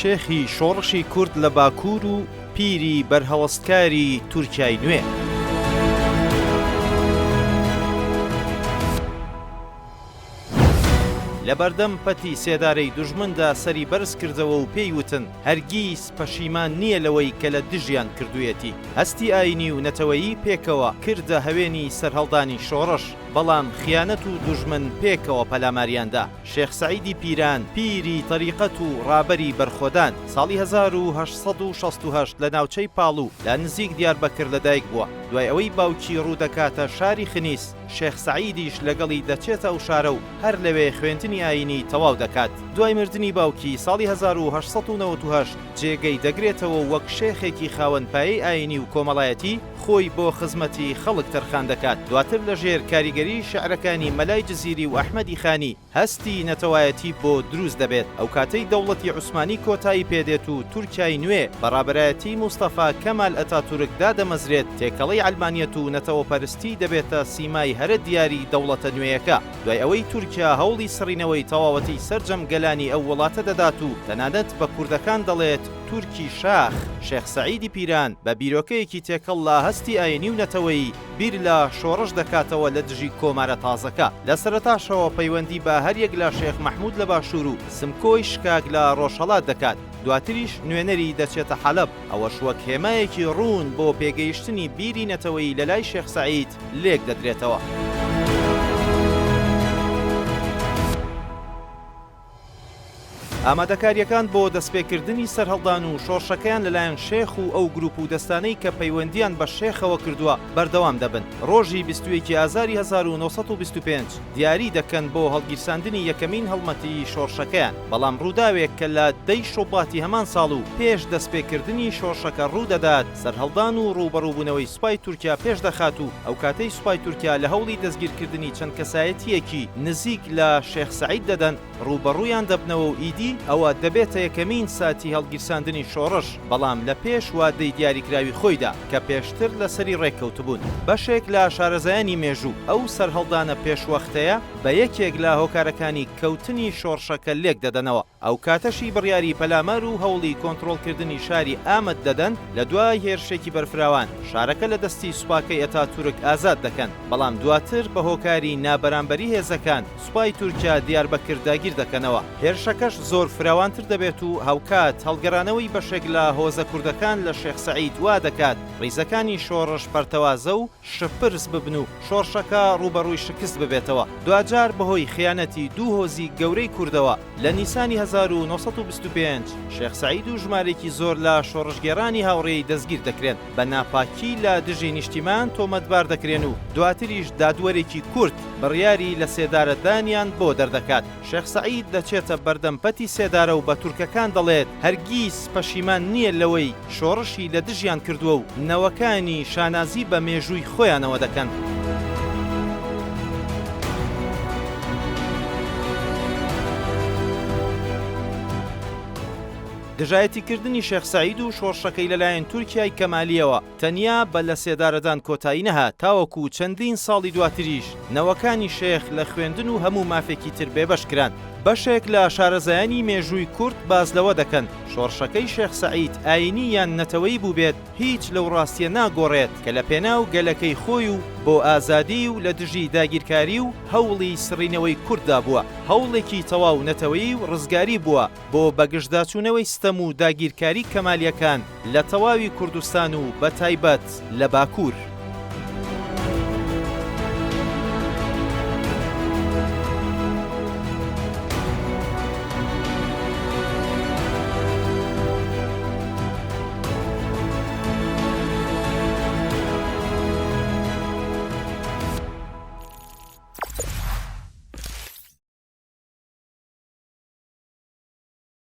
شێخی شۆڕشی کورد لە باکوور و پیری بەرهەڵستکاری تورکیای نوێ. لەبەردەم پەتی سێدارەی دوژمندا سەری بەرز کردەوە و پێی وتن هەرگیز پەشیمان نییە لەوەی کە لە دژیان کردوویەتی. هەستی ئایینی و نەتەوەیی پێکەوە کردە هەوێنی سەرهەڵدانی شۆڕش، بەڵام خیانەت و دوژمن پێکەوە پەلاماریان دا. شێخ سەعیدی پیران، پیری تەریقەت و ڕابەری بەرخۆدان، ساڵی 1868 لە ناوچەی پاڵو لە نزیک دیاربەکر لەدایک بووە. دوای ئەوەی باوکی ڕوو دەکاتە شاری خنیس، شێخ سەعیدیش لەگەڵی دەچێتە ئەو شارە و هەر لەوێ خوێندنی ئایینی تەواو دەکات. دوای مردنی باوکی ساڵی 1898 جێگەی دەگرێتەوە و وەک شێخێکی خاوەن پایەی ئایینی و کۆمەڵایەتی خۆی بۆ خزمەتی خەڵک تەرخان دەکات. دواتر لەژێر کاریگەری شیعرەکانی مەلای جزیری و ئەحمەدی خانی هەستی نەتەوایەتی بۆ دروست دەبێت. ئەوکاتەی دەوڵەتی عوسمانی کۆتایی پێدێت و تورکیای نوێ بە ڕابەرایەتی موستەفا کەمال ئەتاتورک دادەمەزرێت، تێکەڵەی عەلمانیەت و نەتەوەپەرستی دەبێتە سیمای هەرە دیاری دەوڵەتە نوێیەکە. دوای ئەوەی تورکیا هەوڵی سڕینەوەی تەواوەتی سەرجەم گەلانی ئەو وڵاتە دەدات و تەنانەت بە کوردەکان دەڵێت تورکی شاخ، شێخ سەعیدی پیران بە بیرۆکەیەکی تێکەڵ لە هەستی ئایینی و نەتەوەیی بیر لە شۆڕش دەکاتەوە لە دژی کۆمارە تازەکە. لە سەرەتاشەوە پەیوەندی بە هەریەک لە شێخ مەحمود لە باشوور و سمکۆی شکاک لە ڕۆژهەڵات دەکات، دواتریش نوێنەری دەچێتە حەلەب، ئەوەش وەک هێمایەکی ڕوون بۆ پێگەیشتنی بیری نەتەوەیی لەلای شێخ سەعید لێک دەدرێتەوە. ئامادەکارییەکان بۆ دەستپێکردنی سەرهەڵدان و شۆڕشەکەیان لەلایەن شێخ و ئەو گروپ و دەستانەی کە پەیوەندییان بە شێخەوە کردووە بەردەوام دەبن. ڕۆژی 21 ی ئازاری 1925 دیاری دەکەن بۆ هەڵگیرساندنی یەکەمین هەڵمەتی شۆڕشەکەیان، بەڵام ڕووداوێک کە لە دە ی شوباتی هەمان ساڵ و پێش دەستپێکردنی شۆڕشەکە ڕوودەدات، سەرهەڵدان و ڕووبەڕووبوونەوەی سوپای تورکیا پێش دەخات و ئەوکاتەی سوپای تورکیا لە هەوڵی دەستگیرکردنی چەند کەسایەتییەکی نزیک لە شێخ سەعید دەدەن، ڕووبەڕوویان دەبنەوە و ئیدی ئەوە دەبێتە یەکەمین ساتی هەڵگیرساندنی شۆڕش، بەڵام لە پێش وادەی دیاریکراوی خۆیدا کە پێشتر لەسەری ڕێککەوتبوون. بەشێک لە شارەزایانی مێژوو ئەو سەرهەڵدانە پێشوەختەیە بە یەکێک لە هۆکارەکانی کەوتنی شۆڕشەکە لێک دەدەنەوە. ئەو کاتەشی بڕیاری پەلامار و هەوڵی کۆنتڕۆڵکردنی شاری ئامەد دەدەن، لە دوای هێرشێکی بەرفراوان، شارەکە لە دەستی سوپاکەی ئەتاتورک ئازاد دەکەن، بەڵام دواتر بە هۆکاری نابەرامبەری هێزەکان، سوپای تورکیا دیاربەکر داگیر دەکەنەوە. هێرشەکەش زۆر فراوانتر دەبێت و هاوکات هەڵگەرانەوەی بەشێک لە هۆزە کوردەکان لە شێخ سەعید وا دەکات ڕیزەکانی شۆڕش پەرتەوازە و شپرز ببن و شۆڕشەکە ڕووبەڕووی شکست ببێتەوە. دواجار بەهۆی خیانەتی دوو هۆزی گەورەی کوردەوە لە نیسانی 1925 شێخ سەعید و ژمارەیەکی زۆر لە شۆڕشگێڕانی هاوڕێی دەستگیر دەکرێن، بە ناپاکی لە دژی نیشتیمان تۆمەتبار دەکرێن و دواتریش دادوەرێکی کورد بڕیاری لەسێدارەدانیان بۆ دەردەکات. شێخ سەعید دەچێتە بەردەم پەتی سێدارە و بە تورکەکان دەڵێت هەرگیز پەشیمان نییە لەوەی شۆڕشی لە دژیان کردووە و نەوەکانی شانازی بە مێژووی خۆیانەوە دەکەن. دژایەتیکردنی شێخ سەعید و شۆڕشەکەی لەلایەن تورکیای کەمالییەوە تەنیا بە لەسێدارەدان کۆتایی نەهات، تاوەکو چەندین ساڵی دواتریش نەوەکانی شێخ لە خوێندن و هەموو مافێکی تر بێبەش کران. بەشێک لە شارەزایانی مێژووی کورد باس لەوە دەکەن، شۆڕشەکەی شێخ سەعید ئایینی یان نەتەوەیی بووبێت، هیچ لەو ڕاستییە ناگۆڕێت کە لە پێناو گەلەکەی خۆی و بۆ ئازادی و لە دژی داگیرکاری و هەوڵی سڕینەوەی کورددا بووە، هەوڵێکی تەواو نەتەوەیی و ڕزگاری بووە بۆ بەگژداچوونەوەی ستەم و داگیرکاری کەمالییەکان لە تەواوی کوردستان و بە تایبەت لە باکوور.